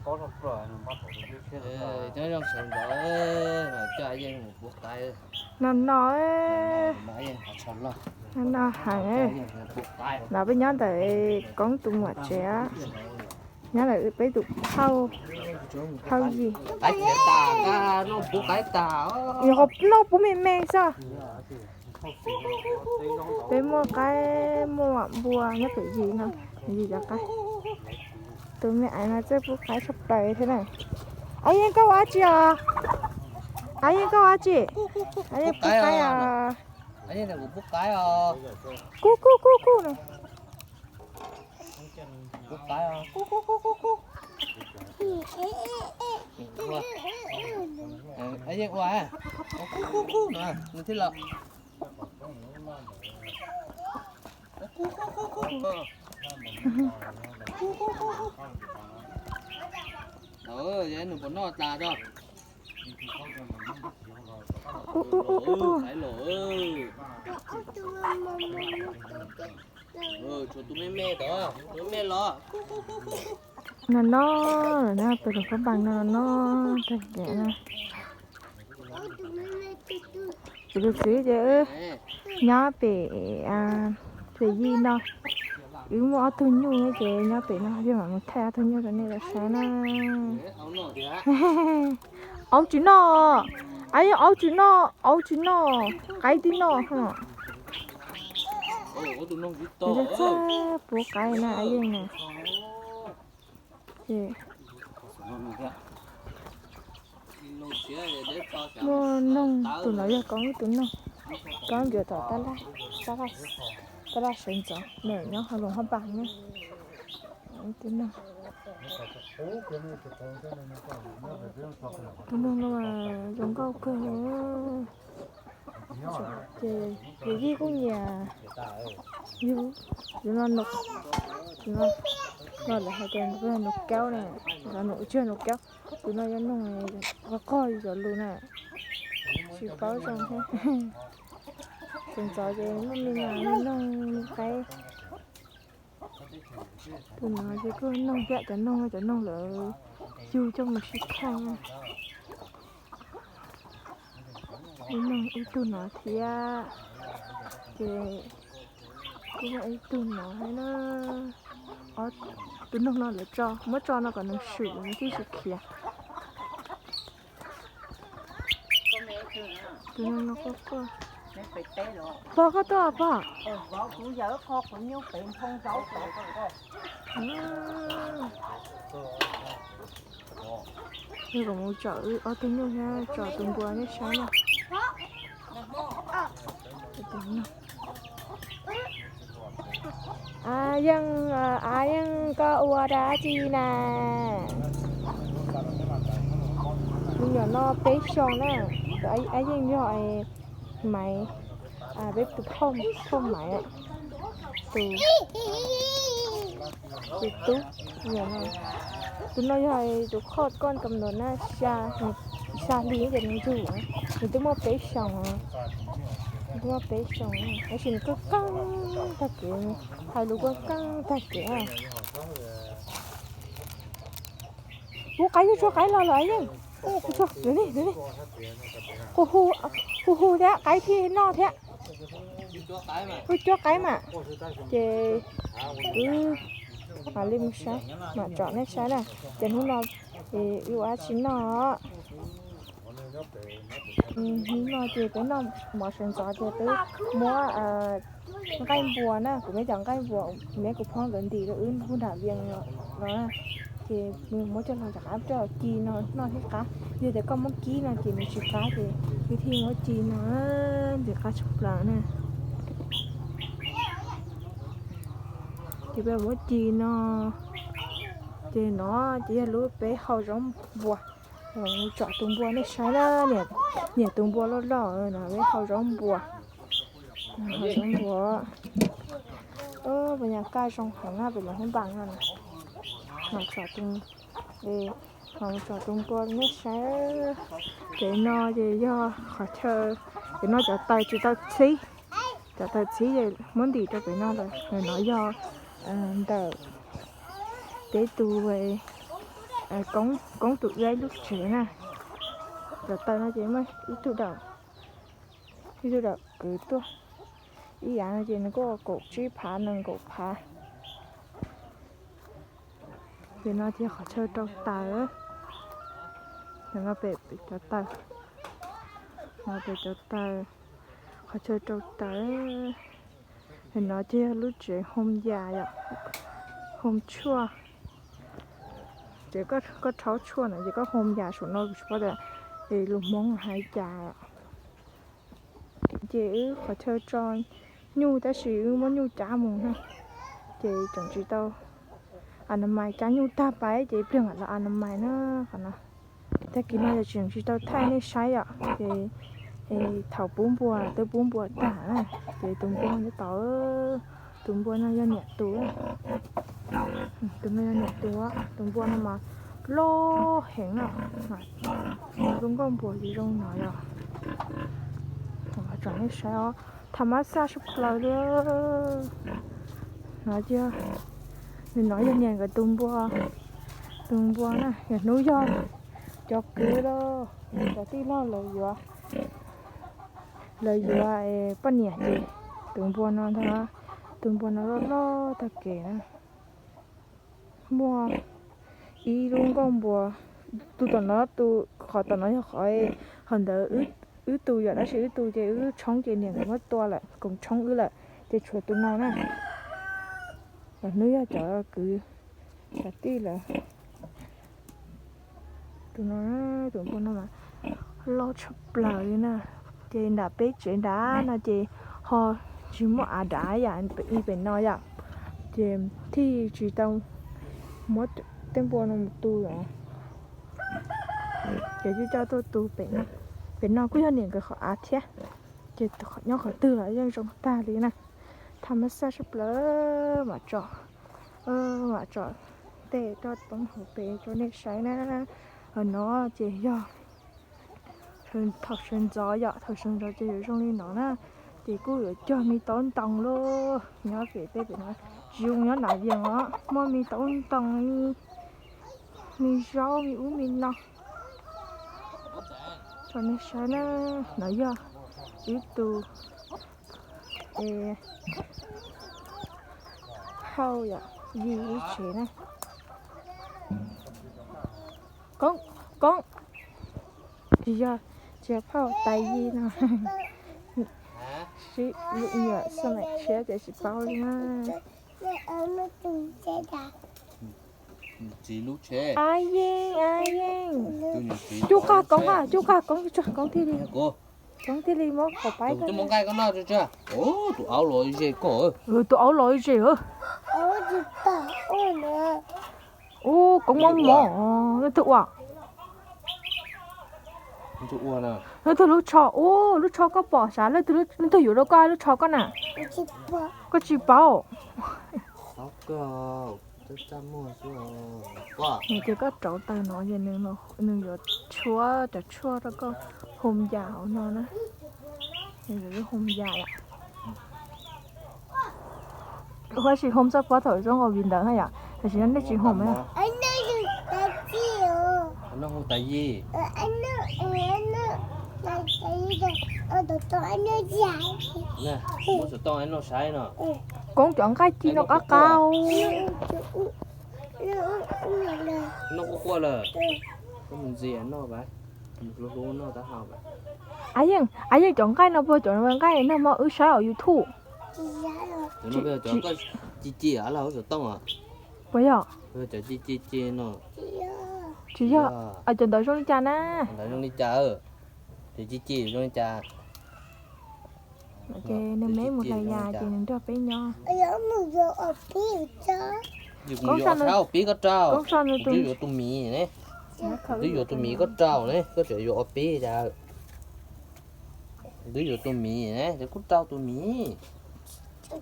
Nyob zoo sawv ntxov, coj Yeej mus pub qaib. No no, no no heev. No peb nyob ntawm koob tus muam tsev, nyob ntawm peb tus phauj, phauj Yim. Noj pub me me xwb. Peb muaj qaib muaj npua nyob pem Yim no, Yim cov qaib. Tus me aiv no txawj pub qaib tshaj plaws thiab na. Aiv Yeej, koj ua dab tsi os? Aiv Yeej, koj ua dab tsi? Aiv Yeej pub qaib os. Kub kub kub kub no. Aiv Yeej ua, kub kub kub no nws thiaj los. Nws puas noj tas tso. Ub, ub, ub, ub. Tshuav tus me me tod, tus me me los. No no, no pem lub qab npas no no, tag kev na. Kuv tus txiv ces wb nyob pem, pem Yim no, wb muaj ob tug nyuj ces nyob pem no, yog mam mus thaij ob tug nyuj rau nej tau saib na. Aub tsis noj, aub tsis noj, aub tsis noj, qaib tib noj. Txawj pub qaib na Aiv Yeej na. Ces muaj noog, tus no yog koob ib tug noog, koob ntawm tom tab laj, tab laj sawv ntxov na, nyob hauv loos hauv npas na. Ib tug noog, tus noog no mas zoo nkauj kawg. Ces yus Yij kuj nyiam yus, yus no, no lawv hais tias nws yog nus kaub na, nws tsis yog nus kaub, tus no yog noog qog qog yus cov lus na, tsis paub zoo thiab. Sawv ntxov ces muaj me nyuam me noog me qaib. Tus no ces kuj noog thiab, cov noog, cov noog lawv yug coj mus sib khaj na. Ib tug no thiab, ces kuj muaj ib tug no thiab na. Tus noog no lawv tso, muab tso no kom nws swm nws thiaj tsis khiav. Tus noog no quaj quaj. Pog, koj tuaj pog. Yog kom mus tsom wb ob tug nyuj thiab tsom tus npua nej saib na. Ab Yeej, ab Yeej, koj ua dab tsi na? Me nyuam no peb xyoos na, ab Yeej yog Maiv, peb tus phauj Maiv, tus, tus tub. Tus no yog tus khoj koj kam ntawd na, xya hli ces nws ntsug, nws twb muaj peb xyoos, nws twb muaj peb xyoos, tab sis nws kuj keej tag kev, hais lus kuj keej tag kev. Pub qaib, yog tshuav qaib los lawm Yeej. Hu, hu hu thiab qaib thiaj noj thiab. Wb cuab qaib mas, ces wb mam li mus saib, mam tsom nej saib na. Ces hnub no wb ua dab tsi noj? Hnub no ces peb noj mov sawv ntxov ces peb muab nqaij npua na, kuv muab cov nqaij npua kuv muab kuv phob nkawd ntim rau wb hauv nram vias no na, ces muab coj los rov qab coj ci no noj thiaj qab. Yog tias koj muab kib no ces nws tsis qab, ces wb thiaj muab ci no, ces qab tshaj plaws na. Ces peb muab ci no, ces no ces yog lub peb hau zaub npua. Tsom tus npua nej saib na, niam tus npua loj loj no peb hau zaub npua. Hau zaub npua. Puas nyam kaj zoo heev na, pem lub hoob npas no. Ho tsom tus npua nej saib. Ces no ces yog qhov chaw, ces no cov taws tsis tau txhib, cov taws txhib ces muab ntim rau pem no lawm. No yog ntawm peb tus, Koob tus ua ib lub tsev na. Cov taws no ces muaj ib tug dam, ib tug dam kwv tuaj. Ib yav no ces nws kuj ua kaum tsib phav nees nkaum phav. Ces no ces qhov chaw rau taws. No pem cov taws, no pem cov taws, qhov chaw rau taws. No ces yog lub tsev hoo yas yom, hoo tshuaj. Ces koj rhaub tshuaj na ces koj hoo yas saum no, kuv tsis paub tias lus Hmoob hais cas. Ces wb qhov chaw tso nyuj tab sis wb muab nyuj cab mus na, ces tseem tsis tau a na mais, cab nyuj tag pais ces ib pliag mam los a na mais na qhov no. Tag kis no ces tseem tsis tau thaij nej saib yom, ces thaum pub npua, twb pub npua tag na, ces tus npua nyob tod, tus npua no yog niam tus, tus no yog niam tus, tus npua no mas loj heev na, lub nkauj npua zoo no yom. Tsom nej saib os, tham mab xaj sab plaws li. No ces, nws no yog niam nkawd tus npua, tus npua na, yog hnub yog cov kwv los cov tij laug lawv yuav, lawv yuav poj niam ces tus npua no ntag, tus npua no loj loj tag kev na. Muaj ib lub nkauj npua, tus tom no, tus qhov tom no yog qhov, qhov ntawd wb tus yom, tab sis wb tus ces wb tshoob ces niam nkawd muab tua lawm, koom tshoob wb lawm, ces tshuav tus no na. Los hnub yog cov kwv cov tij lawm. Tus no, tus npua no mas loj tshaj plaws li na. Ces nram peb tsev nrad no ces ho tsis muaj av dav yam li pem no yom, ces thiaj tsis tau muab tej npua no mus tu lawm. Ces twb coj tuaj tu pem no. Pem no kuj yog niam nkawd qhov av thiab, ces nyob qhov twg los yeej zoo tag li na. Tham mab xaj sab plaws. Mam tso, mam tso tej roj toob hauv pes rau nej saib na. Hauv no ces yog thaum sawv ntxov yom, thaum sawv ntxov ces yuav zoo li no na. Ces kuj yuav cog me taub ntoo lauj, nyob pem tej pem no, tsis zoo nyob nram Vias os, muaj me taub ntoo, me zaub, me ub me no. Tso nej saib na, no yog ib tug phauj yom, Yis lub tsev na. Koob, Koob, tsis yog, tsis yog phauj, tais Yis no. Sib nyuam xoj maim tshiab ces tsis paub li na. A Yeej, a Yeej. Cub qaj Koob, cub qaj Koob, Koob thiaj li, Koob thiaj li muab qhov paib. Tus aub los ze koj. Tus aub los ze. Ub, Koob mob mov, leej twg ua? Leej twg lub tsho? Ub, lub tsho koj pom sav, leej twg yuav rau koj lub tsho koj na? Koj tsis paub. Nws tias koj rauv taws no ces nws yuav tshuab cov tshuaj rau koj hoo yas hauv no na. Nws yuav hoo yas yom. Huab sis hoo txoj pob thaum zoo nkaus li ntawd na yom, tam sim no nej tsis hoo na. Koob cov nqaij ci no qab qab. Noj quaj quaj lawm. Koj mus ntxias noj, hlub hlub noj tab hau. A Yeej, a Yeej cov nqaij no puas cov nqaij nag hmo wb saib hauv YouTube? Ci ci los xov tooj os. Puas yog? Cov ci ci ci no. Tsis yog. Cov ntawd zoo li cas na? Ntawd zoo li cas? Cov ci ci zoo li cas? Ces nws me mus hlais yas ces nws nrog peb nyob. Koob saib nws, Koob saib nws tus, yuav tus miv ne. Twb yuav tus miv koj rau ne, koj tseem yuav ob peb cas. Twb yuav tus miv ne, ces kuj rau tus miv. Koj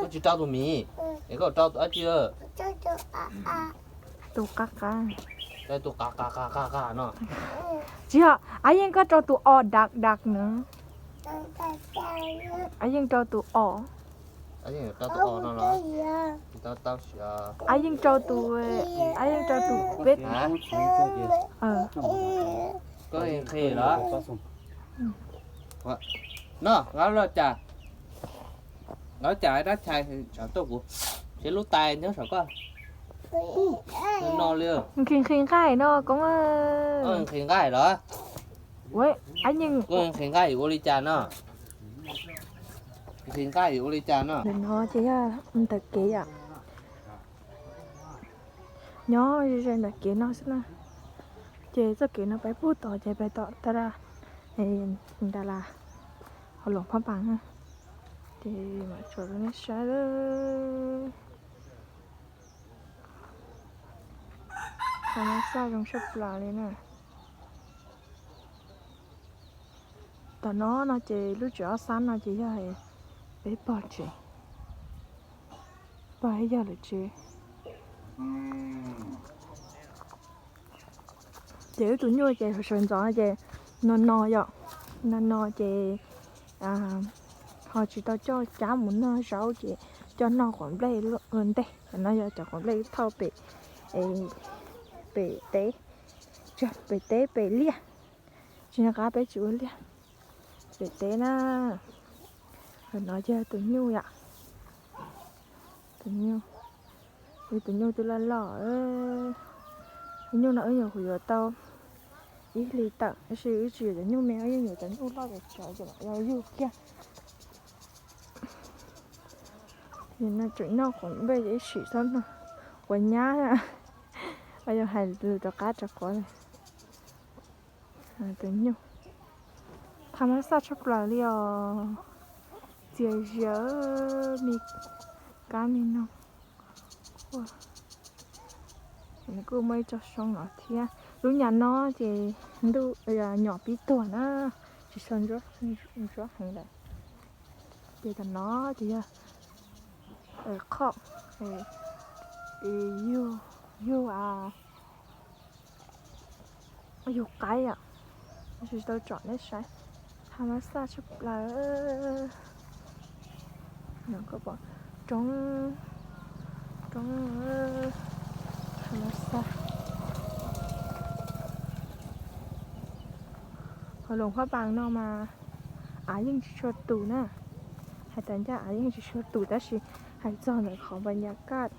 tsis rau tus miv, es koj rau tus dab tsi? Tus qab qab. Tus qab qab qab qab no. Tsis yog, a Yeej koj rau tus o dav dav na. A Yeej rau tus o. Tus o no los? Tau tau siav. Ab Yeej rau tus, Ab Yeej rau tus peb. Koj nqhis los? No, nqa los cas? Nqa cas dab tshais tsam tuaj kuv, siab lub tais nyob saum koj. No li. Nqhis nqhis nqaij no koob. Nqhis nqaij los? Ab Yeej. Koj nqhis nqaij yuav ua li cas no? Nqhis nqaij yuav ua li cas no? Ntawm no ces yog ntawm kev yom. Nyob ze ze ntawm kev no xwb na. Ces txoj kev no peb pug tod ces peb tom ta ra nta las hauv Loos Phab Npas na. Ces mam tso rau nej saib lawm. Qhov no xaj zoo tshaj plaws li na. Tom no no ces lub tsev ob xab no ces yog peb pog tsev, pog yog lawv tsev. Ces wb tus nyuj ces sawv ntxov no ces no no yom, no no ces ho tsis tau coj cab mus noj zaub ces coj noj quav nplej ua ntej. Cov no yog cov quav nplej wb thauj pem, pem teb, pem teb pem liaj, tsis nco qab peb tsis ua liaj, pem teb na. Ntawm no ces tus nyuj yom, tus nyuj, tus nyuj twb loj loj. Tus nyuj no wb nyuam qhuav yuav tau ib hlis tawm tab sis wb tsis yuav cov nyuj me, wb yeej yuav cov nyuj loj cov tsawv ces mam yuav yug kiag. Tseem noj quav nplej ib sim txhob noj quav nyab, yog hais lus rov qab rov quav li. Tus nyuj, tha mas xaj tshaj plaws li os, txias zias me kab me noog. Kuj muaj ib co xyoob no thiab. Lub nyam no ces ntuj nyom pib tuag na, tsis tshua ntsuab heev lawm. Ces tam no ces yog qhov yug, yug yug qaib yom, tsis tau tsom nej saib, tha mas xaj tshaj plaws. Roob, roob, tha mas xaj. Hauv Loos Phab Npas no mas av yeej tsis tshua tus na, hais tias ncaj av yeej tsis tshua tus tab sis hais txog ntawm qhov npas nyas kaj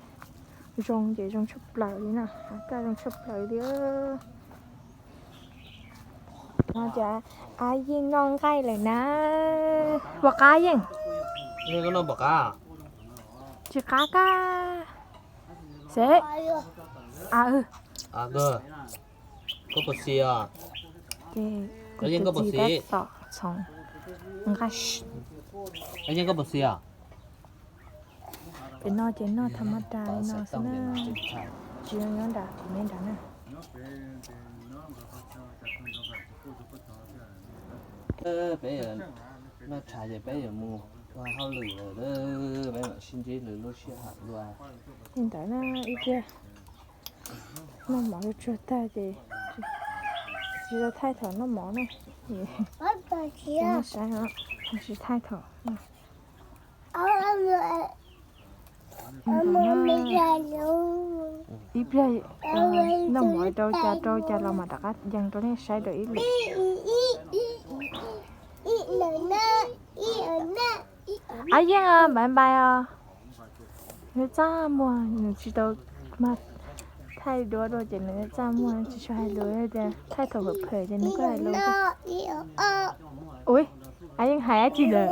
zoo ces zoo tshaj plaws li na, av kaj zoo tshaj plaws li. No ces Ab Yeej noj nqaij lawm na. Puas qab Yeej? Tsis qab kab. Xev. Koj puas xis os? Ces kuv tus txiv tab tom txhoov nqaij. Yeej, koj puas xis os? Pem no ces noj tha mas rais no xwb na, tsis zoo nyob nram kuv me nrad na. Peb noj tshav ces peb yuav mus ua hauj lwm lawm, peb mam sib ntsib lwm lub sij hawm dua. Li ntawd na, ib pliag noj mov tsuag tag ces tsis tau thaij thaum noj mov na. Saib, tsis thaij thaum. Ib pliag noj mov rau cas rau cas los mam rov qab yees rau nej saib dua ib lwm. Ab Yeej, npais npais os. Nws txaj muag, nws tsis tau mag thaij duab dua ces nws txaj muag tsis tshua hais lus tias thaij thaum phem phem ces nws kuj hais lus. Ui, Ab Yeej hais dab tsi lawm?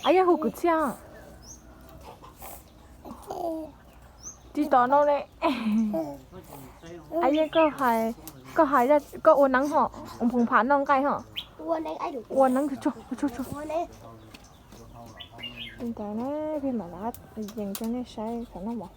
Ab Yeej hu kwv txhiaj. Tsis tau no ne. Ab Yeej, koj hais, koj ua neeb ho, ua phoov pham noj nqaij ho. Ua neeb tsuag tsuag. Li ntawd na, peb mam li yees rau nej saib thaum noj mov.